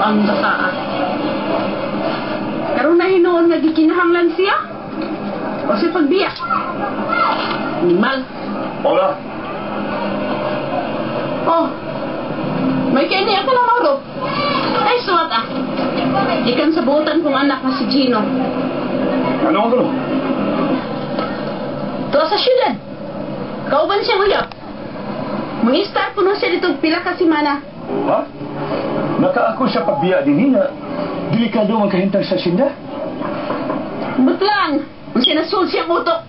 ang bataa. Karon na hinuon nga gikinahanglan siya. O sa pagbiya. Animal. Hola. Oh. May kanya ka na, Mauro. Ay, suwat ah. Ikan sa buotan kong anak na si Gino. Ano ang gulo? Tuwa sa syudad. Kauban siyang uyab. Mangistar kuno siya dito pila ka semana. Ha? Nakaako sa pagbiya din nga delikado ang kahintang sa sinda. But lang, ang sinasul siyang utok.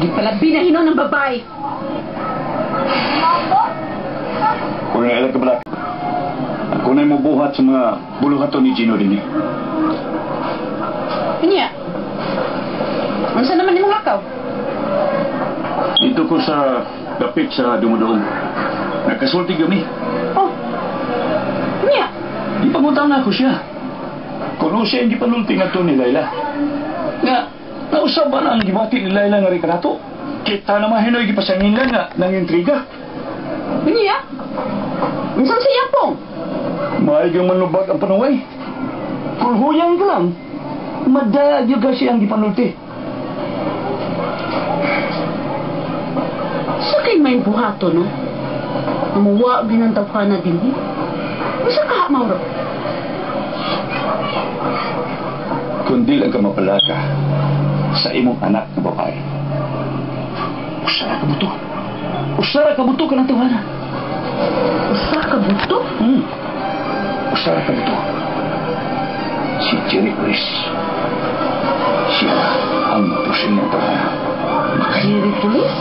Di pala binahino ng babae. Kung nga ilang kabalak, ako na'y mubuhat sa mga buluhaton ni Gino din eh. Kanya, unsa naman imong lakaw? Dito ko sa dapit sa dumudoong. Nagkasulti kami. Oh, kanya, Di pangutang na ako siya. Kuno siya hindi panulti nga to ni Laila. Nga, nausab ba na ang gibati ni Laila nga retrato? Kita naman hinoy gipasangin lang nga nang intriga. Kanya, unsa siya pong? Maigang manubag ang panuway. Kung huyang ka lang, madayag yun kasi ang gipanulti. Sa kay may buhato, no? Amuwa ginang na din. Unsa ka, Mauro? Kundi lang ka mapalaka sa imong anak na babae. Usara ka buto. Usara ka buto ka ng tawana. Usa ka buto? Usara ka buto. Si Jerry Chris. Siya ang mapusin ng tawana. Jerry Police?